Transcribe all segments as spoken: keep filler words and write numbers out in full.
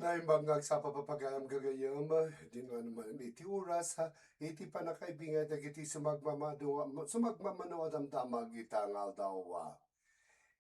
Naimbag nga agsapa, papagayam gagayem, dinwan man iti oras, ha, iti pannakaibingay dagiti sumagmamano, sumagmamano a damdamag ita nga aldaw.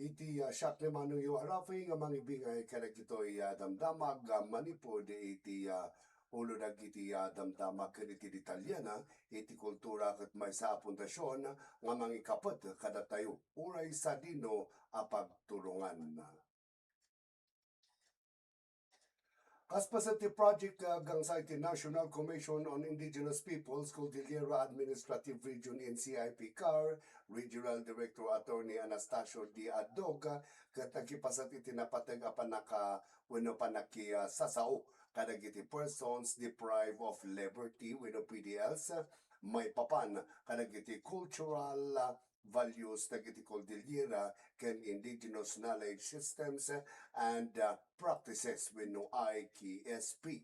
Iti, ah, siak ni Manong Yo Arafi nga mangibingay kadagitoy, ah, damdamag, ah, manipud iti, ah, ulo dagiti, ah, damdamag ken iti detalyena, iti kultura ket maysa a pundasion nga mangikapet kadatayo uray sadino a pagtulongan. Kas paset ti project, ah, gangsa iti National Commission on Indigenous Peoples, Cordillera Administrative Region, N C I P CAR, Regional Director Attorney Anastasio D. Adog, ket nakipaset iti napateg a panaka-, wenno panaki-, ah, sasao kadagiti persons deprived of liberty wenno P D Ls, maipapan kadagiti cultural, ah, values dagiti Cordillera ken indigenous knowledge systems and, uh, practices wenno I K S P.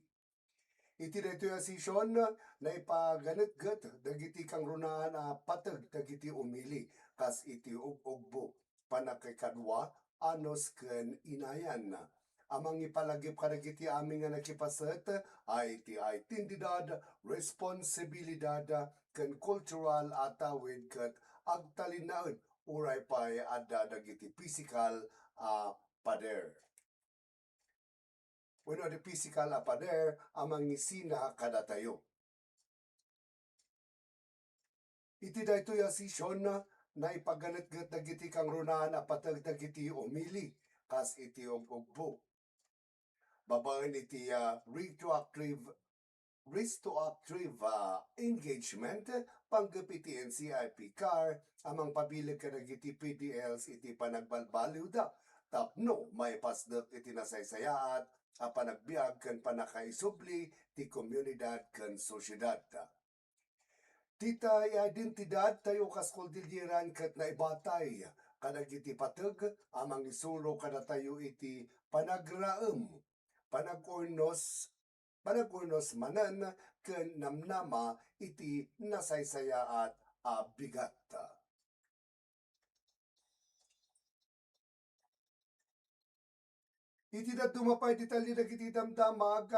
Iti daytoy a session, naipaganetget dagiti kangrunaan a pateg dagiti umili kas iti ug-ugbo, pannakikadua, anus ken inayan. A mangipalagip kadagiti amin nga nakipaset a iti identidad, responsibilidad, ken kultural a tawid ket agtalinaed uray pay adda dagiti pisikal a pader. Wenno di pisikal a pader a mangisina kadatayo. Iti daytoy a session, naipaganetget dagiti kangrunaan a pateg dagiti umili kas iti ug-ugbo. Babaen iti, ah, retroactive, retroactive, ah, engagement, panggep iti N C I P CAR a mangpabileg kadagiti P D Ls iti panagbalbaliwda tapno maipasdek iti nasaysayaat a panagbiag ken pannakaisubli ti komunidad ken sosiedad. Ti tay identidad tayo kas Cordilleran ket naibatay kadagiti pateg a mangisuro kadatayo iti panagraem, panag-urnos, panag-urnos manen ken namnama iti nasaysayaat a bigat. Iti dadduma pay detalye dagiti damdamag,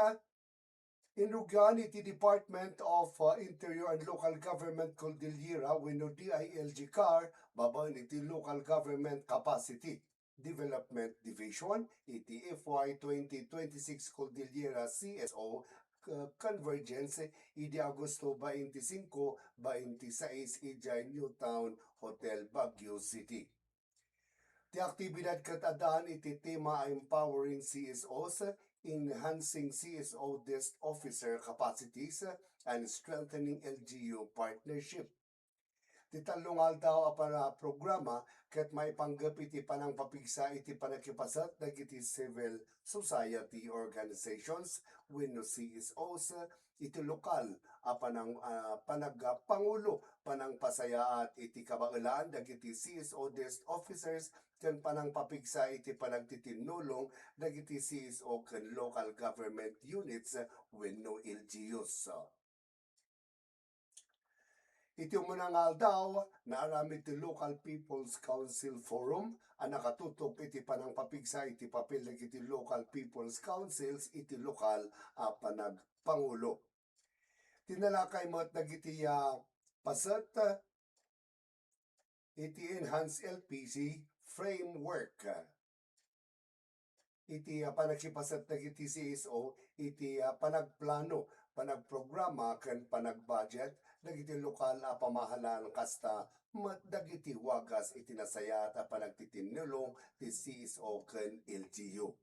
inrugian iti Department of, uh, Interior and Local Government Cordillera wenno D I L G CAR, babaen iti Local Government Capacity Development Division iti F Y twenty twenty-six Cordillera C S O, uh, Convergence idi Agosto twenty-five, twenty-six idiay Newtown Hotel, Baguio City. Ti aktibidad ket addaan iti tema a Empowering C S Os, Enhancing C S O Desk Officer Capacities, and Strengthening L G U Partnership. Ti tallo nga aldaw a para-, programa ket maipanggep iti panangpapigsa iti pannakipaset dagiti civil society organizations wenno C S Os iti lokal a panang-, a panagpangulo, panangpasayaat iti kabaelan dagiti C S O desk officers, ken panangpapigsa iti panagtitinnulong dagiti C S O ken local government units wenno L G Us. Iti umuna nga aldaw, naaramid ti Local People's Council Forum a nakatutok iti panangpapigsa iti papel dagiti Local People's Councils iti lokal a panagpangulo. Tinalakay met dagiti, ah, paset iti Enhanced L P C Framework. Iti, ah, panakipaset dagiti C S O, iti, ah, panagplano, panagprograma, ken panagbudget dagiti lokal a pamahalaan kasta met dagiti wagas iti nasayaat a panagtitinnulong ti C S O ken L G U.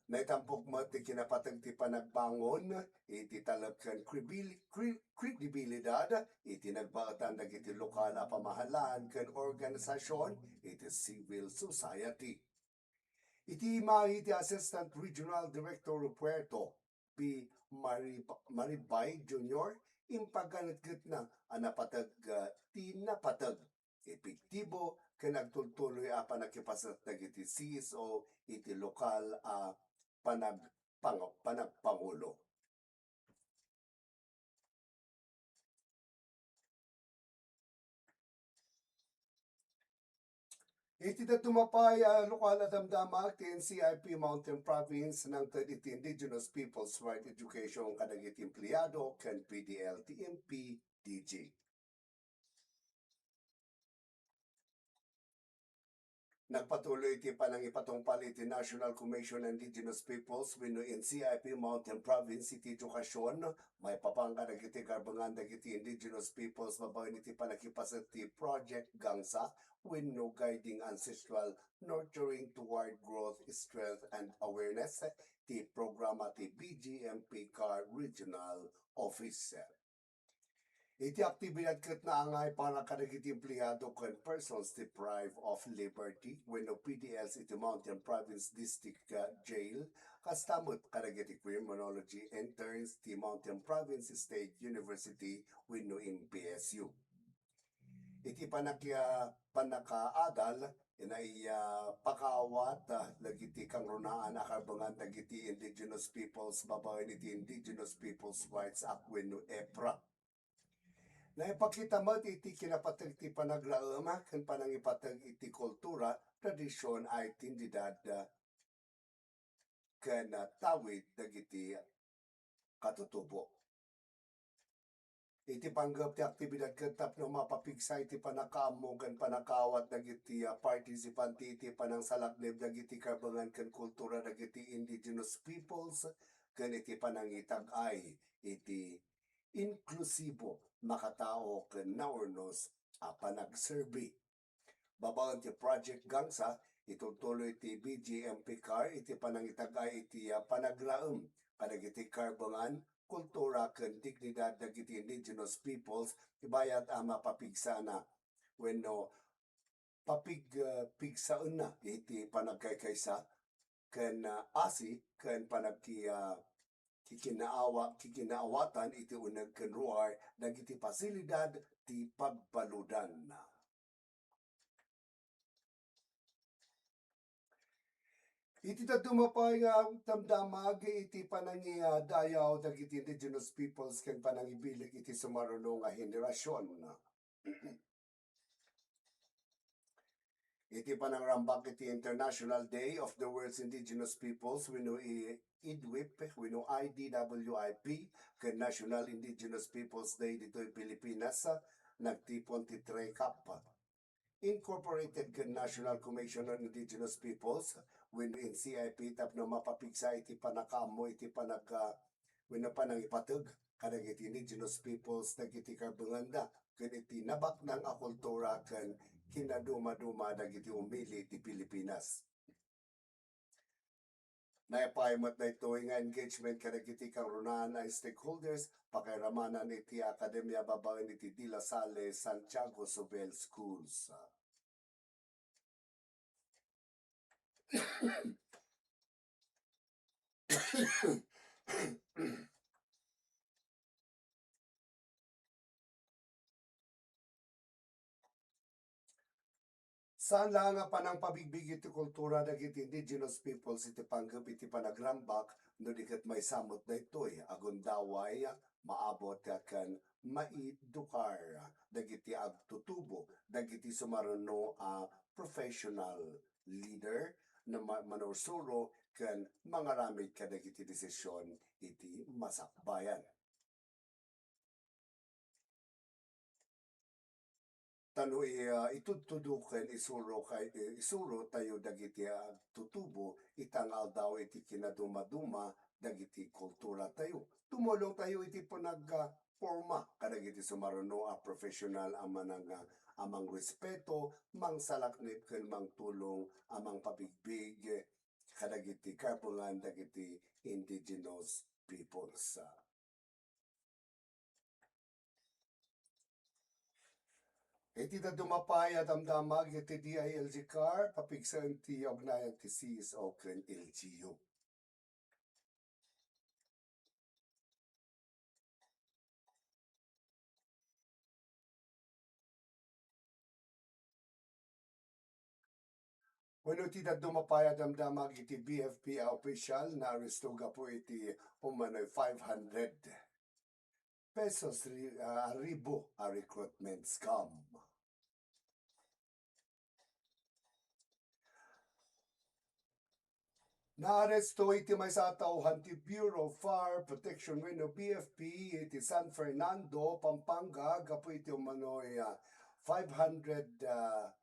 Naitampok met ti kinapateg ti panagbangon iti talek ken krebil-, kre-, kredibilidad iti nagbaetan dagiti lokal a pamahalaan ken organisasion iti civil society. Iti imahe ti Assistant Regional Director Puerto, P. Marib-, Maribay Junior, impaganetgetna a napateg, ah, ti napateg, epektibo, ken agtultuloy a panakipaset dagiti C S O iti lokal a panag-, pang-, panagpangulo. Iti dadduma pay a lokal a damdama ti N C I P Mountain Province nangted iti Indigenous Peoples' Right Education kadagiti empleyado ken P D L ti M P D G. Nagpatuloy iti panangipatungpal iti National Commission on Indigenous Peoples wenno N C I P Mountain Province iti edukasion, maipapan kadagiti karbengan dagiti Indigenous Peoples babaen iti pannakipaset ti Project Gangsa wenno Guiding Ancestral Nurturing Toward Growth, Strength, and Awareness ti programa ti B G M P CAR Regional Office. Iti aktibidad ket naangay para kadagiti empleyado ken persons deprived of liberty wenno P D Ls iti Mountain Province District, uh, Jail, kasta met kadagiti criminology interns ti Mountain Province State University wenno M P S U. Iti panaki-, ah, pannakaadal, inaiya pakaawat, ah, dagiti kangrunaan a karbengan dagiti Indigenous Peoples babaen iti Indigenous Peoples' Rights Act wenno EPRA. Naipakita met iti kinapateg ti panagraem ken panangipateg iti kultura, tradisyon, identidad, ah, ken, ah, tawid dagiti katutubo. Iti panggep ti aktibidad ket tapno mapapigsa iti pannakaammo ken pannakaawat dagiti, ah, partisipanti iti panangsalaknib dagiti karbengan ken kultura dagiti Indigenous Peoples ken iti panangitag-ay iti inklusibo, makatao ken naurnos a panagserbi. Babaen ti Project Gangsa, itultuloy ti B G M P CAR iti panangitag-ay iti, ah, panagraem kadagiti karbengan, kultura, ken dignidad dagiti Indigenous Peoples, bayat a mapapigsana wenno papig-, ah, pigsaenna iti panagkaykaysa ken, ah, asi ken panagki-, ah, kikinaawa-, kikinaawatan iti uneg ken ruar dagiti pasilidad ti pagbaludan. Iti dadduma pay nga damdamag iti panangidayaw dagiti Indigenous Peoples ken panangibileg iti sumaruno nga henerasion. Iti panangrambak iti International Day of the World's Indigenous Peoples wenno i-, IDWIP wenno I D W I P ken National Indigenous Peoples Day ditoy Pilipinas, nagtipon ti TRECAP Incorporated ken National Commission on Indigenous Peoples wenno N C I P tapno mapapigsa iti pannakaammo iti panagka-, wenno panangipateg kadagiti Indigenous Peoples dagiti karbenganda ken iti nabaknang a kultura ken kinadumaduma dagiti umili ti Pilipinas. Naipay met daytoy nga engagement kadagiti kangrunaan a stakeholders, pakairamanan iti akademia babaen iti De La Salle Santiago Zubel Schools. Saan laeng a panangpabigbig iti kultura dagiti indigenous peoples iti panggep iti panagrambak, no di ket maysa met daytoy a gundaway, maabot ken maidukar dagiti agtutubo dagiti sumaruno a professional leader, na ma-, manursuro ken mangaramid kadagiti desisyon iti masakbayan. Ta no i-, ah, itudtudo ken isuro kay, i-, isuro tayo dagiti agtutubo ita nga aldaw iti kinadumaduma dagiti kultura tayo. Tumulong tayo iti panag-, ah, porma kadagiti sumaruno a professional a manang-, a mangrespeto, mangsalaknib ken mangtulong a mangpabigbig kadagiti kaipungan dagiti indigenous peoples. Iti dadduma pay a damdamag iti D I L G CAR, papigsaen ti ugnayan ti C S O ken L G U. Wenno ti dadduma pay a damdamag iti B F P a opisyal, naaresto gapu iti umanoy five hundred pesos ri-, ah, ribu a recruitment scam. Naaresto iti maysa a tauhan ti Bureau of Fire Protection wenno B F P iti San Fernando, Pampanga, gapu iti umanoy, ah, five hundred, ah,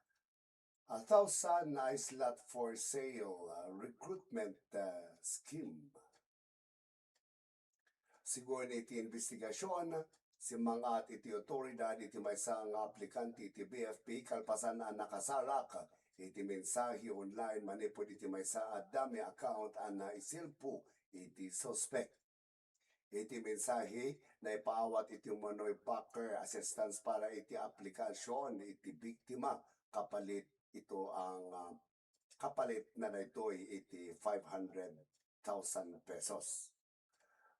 a thousand a slot for sale, ah, recruitment, ah, scheme. Sigun iti imbestigasion, simmang-at iti otoridad iti maysa nga aplikante iti B F P kalpasan a nakasarak iti mensahe online manipud iti maysa a dummy account a naisilpo iti suspek. Iti mensahe, naipaawat iti umanoy backer assistance para iti aplikasyon iti biktima kapalit ito ang, ah, kapalit na daytoy iti five hundred thousand pesos.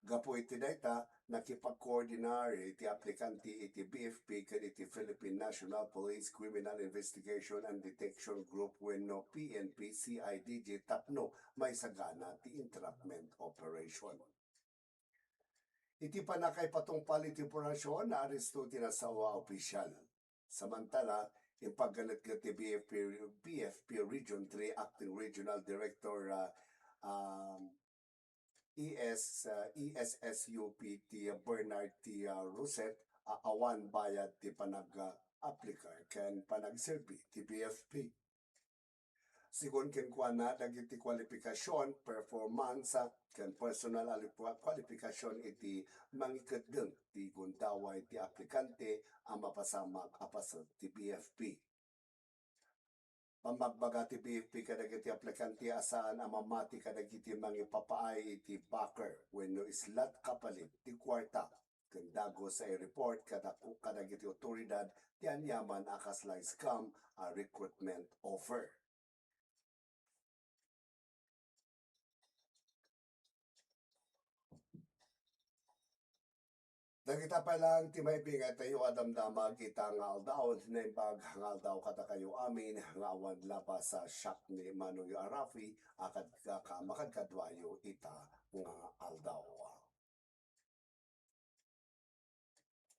Gapu iti dayta, nakipagkoordinar iti aplikante iti B F P ken iti Philippine National Police Criminal Investigation and Detection Group wenno P N P C I D G tapno maisagana ti entrapment operation. Iti pannakaipatungpal iti operasyon, naaresto ti nasao a opisyal. Samantala, impagganetget ti B F P, B F P Region three Acting Regional Director, ah, um, E S, ah, E S S U P ti Bernard ti, ah, Roset a awan bayad ti panag-, ah, aplikar ken panagserbi ti B F P. Sigun kenkuana, dagiti kwalipikasyon, performance, ken personal a likua-, kwalipikasyon iti mangikeddeng ti gundaway ti aplikante a mapasamak a paset ti B F P. Pammagbaga ti B F P kadagiti aplikante a saan a mamati kadagiti mangipapaay iti backer wenno slot kapalit ti kuarta. Ken dagus a i-report kada-, kadagiti otoridad ti aniaman a kasla scam a recruitment offer. Dagita pay laeng ti maibingay tayo a damdama ita nga aldaw. Naimbag nga aldaw kadakayo amin nga awan labas a siak ni Manoy Arafi a kad-, ka-, makadkaduayo ita nga aldaw.